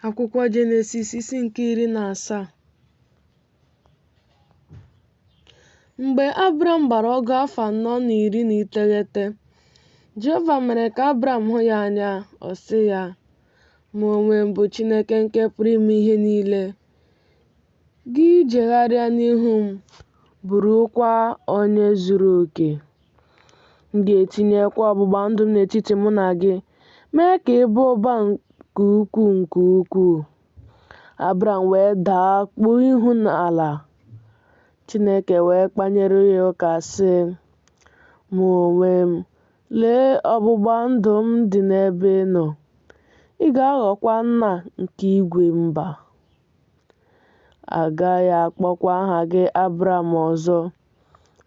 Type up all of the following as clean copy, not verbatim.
Akwụkwọ Jenesis isi nke 17. Mgbe Abram gbara ọgụ afọ 419, Jehova mere ka Abram hụ ya anya, ọ sị ya, Mụ onwe m bụ Chineke nke pụrụ ime ihe niile. Gị jegharịa n'ihu m, bụrụkwa onye zuru oke. M ga-etinyekwa ọgbụgba ndụ m n'etiti mụ na gị, mee ka ị baa ụba nke ukwuu nke ukwuu. Abram wee daa kpuo ihu n'ala. Chineke wee kpanyere ya ụka sị, Mụ onwe m, lee ọgbụgba ndụ m dị n'ebe ị nọ. Ị ga-aghọkwa nna nke igwe mba. A gaghị akpọkwa aha gị Abram ọzọ,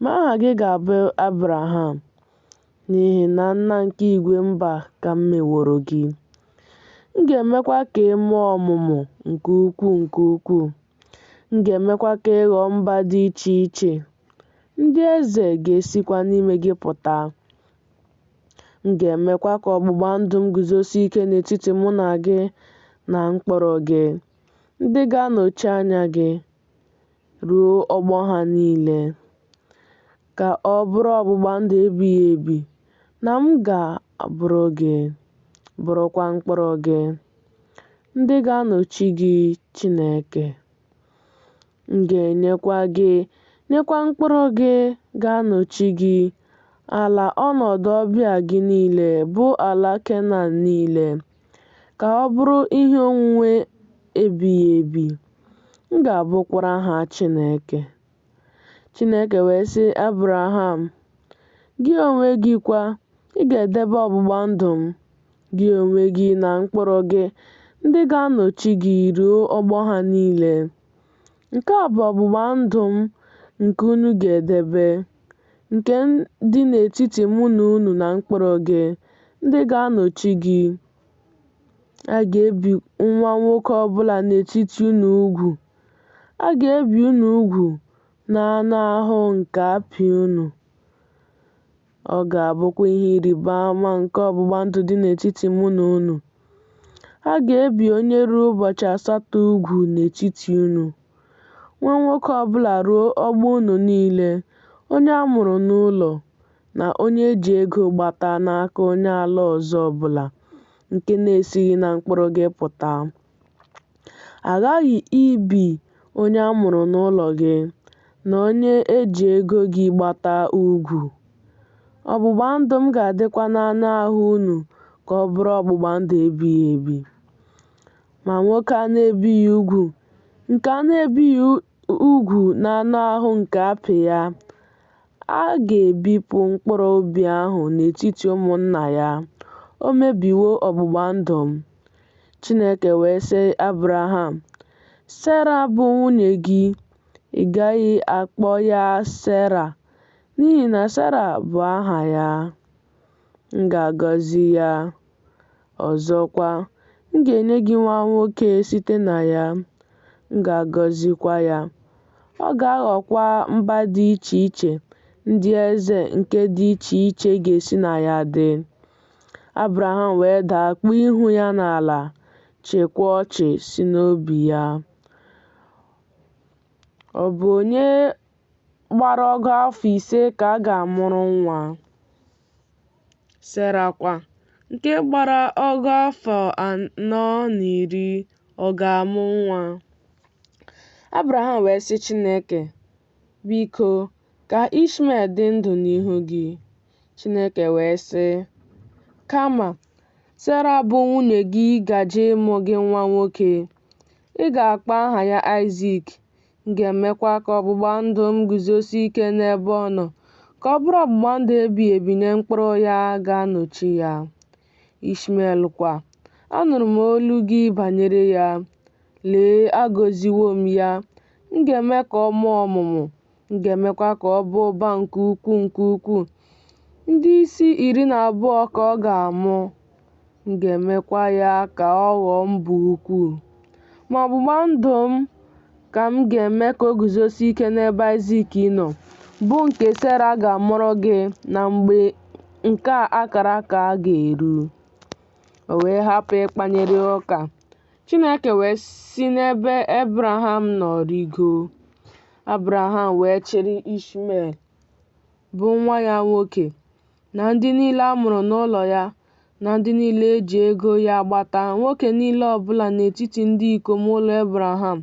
ma aha gị ga-abụ Abraham, n'ihi na nna nke igwe mba ka m meworo gị. M ga-emekwa ka ị mụọ ọmụmụ nke ukwuu nke ukwuu. M ga-emekwa ka ị ghọọ mba dị iche iche. Ndị eze ga-esikwa n'ime gị pụta. M ga-emekwa ka ọgbụgba ndụ m guzosie ike n'etiti mụ na gị na mkpụrụ gị, ndị ga-anọchi anya gị, ruo ọgbọ ha niile, ka ọ bụrụ ọgbụgba ndụ ebighị ebi na m ga-abụrụ gị, bụrụkwa mkpụrụ gị, ndị ga-anọchi gị Chineke. M ga-enyekwa gị, nyekwa mkpụrụ gị ga-anọchi gị, ala ọnọdụ ọbịa gị niile, bụ ala Kenan niile, ka ọ bụrụ ihe onwunwe ebighị ebi. M ga-abụkwara ha Chineke. Chineke wee sị Abraham, Gị onwe gị kwa, ị ga-edebe ọgbụgba ndụ m, gị onwe gị na mkpụrụ gị ndị ga-anọchi gị ruo ọgbọ ha niile. Nke a bụ ọgbụgba ndụ m nke unu ga-edebe, nke dị n'etiti mụ na unu na mkpụrụ gị ndị ga-anọchi gị. A ga-ebi nwa nwoke ọ bụla n'etiti unu ugwu. A ga-ebi unu ugwu n'anụ ahụ nke apị unu. Ọ ga-abụkwa ihe ịrịba ama nke ọgbụgba ndụ dị n'etiti mụ na unu. A ga-ebi onye ruru ụbọchị 8 ugwu n'etiti unu, nwa nwoke ọ bụla ruo ọgbọ unu niile, onye a mụrụ n'ụlọ, na onye e ji ego gbata n'aka onye ala ọzọ ọ bụla nke na-esighị na mkpụrụ gị pụta. A ghaghị ibi onye a mụrụ n'ụlọ gị na onye e ji ego gị gbata ugwu. Ọgbụgba ndụ m ga-adịkwa n'anụ ahụ unu ka ọ bụrụ ọgbụgba ndụ ebighị ebi. Ma nwoke a na-ebighị ugwu, nke a na-ebighị ugwu n'anụ ahụ nke apị ya, a ga-ebipụ mkpụrụ obi ahụ n'etiti ụmụnna ya. O mebiwo ọgbụgba ndụ m. Chineke wee sị Abraham, Sera bụ nwunye gị, ị gaghị akpọ ya Sera, n'ihi na Sera bụ aha ya. M ga-agọzi ya. Ọzọkwa, m ga-enye gị nwa nwoke site na ya, m ga-agọzikwa ya. Ọ ga-aghọkwa mba dị iche iche, ndị eze nke dị iche iche ga-esi na ya dị. Abraham wee daa kpuo ihu ya n'ala, chịkwa ọchị sị n'obi ya, Ọ bụ onye gbara ọgụ afọ 5 ka a ga-amụrụ nwa? Sera kwa, nke gbara ọgụ afọ 410, ọ ga-amụ nwa? Abraham wee sị Chineke, Biko, ka Ishmel dị ndụ n'ihu gị. Chineke wee sị, Kama, Sera bụ nwunye gị gaje ịmụ gị nwa nwoke. Ị ga-akpọ aha ya Aịzik, m ga-emekwa ka ọgbụgba ndụ m guzosie ike n'ebe ọ nọ, ka ọ bụrụ ọgbụgba ndụ ebighị ebi nye mkpụrụ ya ga-anọchi ya. Ishmel kwa, anụrụ m olu gị banyere ya. Lee, agọziwo m ya, m ga-eme ka ọ mụọ ọmụmụ, m ga-emekwa ka ọ baa ụba nke ukwuu nke ukwuu. Ndị isi 12 ka ọ ga-amụ, m ga-emekwa ya ka ọ ghọọ mba ukwuu. Ma ọgbụgba ndụ m ka m ga-eme ka o guzosie ike n'ebe Aịzik nọ, bụ nke Sera ga-amụrụ gị na mgbe nke a kara aka ga-eru. O wee hapụ ịkpanyere ya ụka. Chineke wee si n'ebe Ebraham nọ rịgoo. Ebraham wee chịrị Ishmel, bụ nwa ya nwoke, na ndị niile a mụrụ n'ụlọ ya, na ndị niile e ji ego ya gbata, nwoke niile ọ bụla n'etiti ndị ikom ụlọ Ebraham,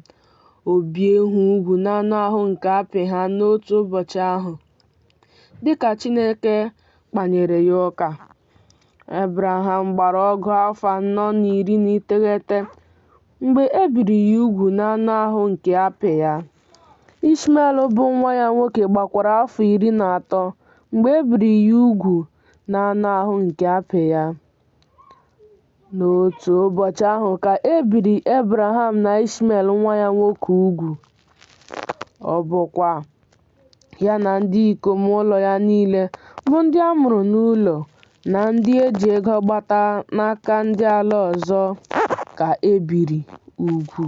o bie ha ugwu n'anụ ahụ nke apị ha n'otu ụbọchị ahụ, dị ka Chineke kpanyere ya ụka. Ebraham gbara ọgụ afọ 419 mgbe e biri ya ugwu n'anụ ahụ nke apị ya. Ishmel bụ nwa ya nwoke gbakwara afọ 13 mgbe e biri ya ugwu n'anụ ahụ nke apị ya. N'otu ụbọchị ahụ ka e biri Ebraham na Ishmel nwa ya nwoke ugwu. Ọ bụkwa ya na ndị ikom ụlọ ya niile, bụ ndị a mụrụ n'ụlọ, na ndị e ji ego gbata n'aka ndị ala ọzọ, ka e biri ugwu.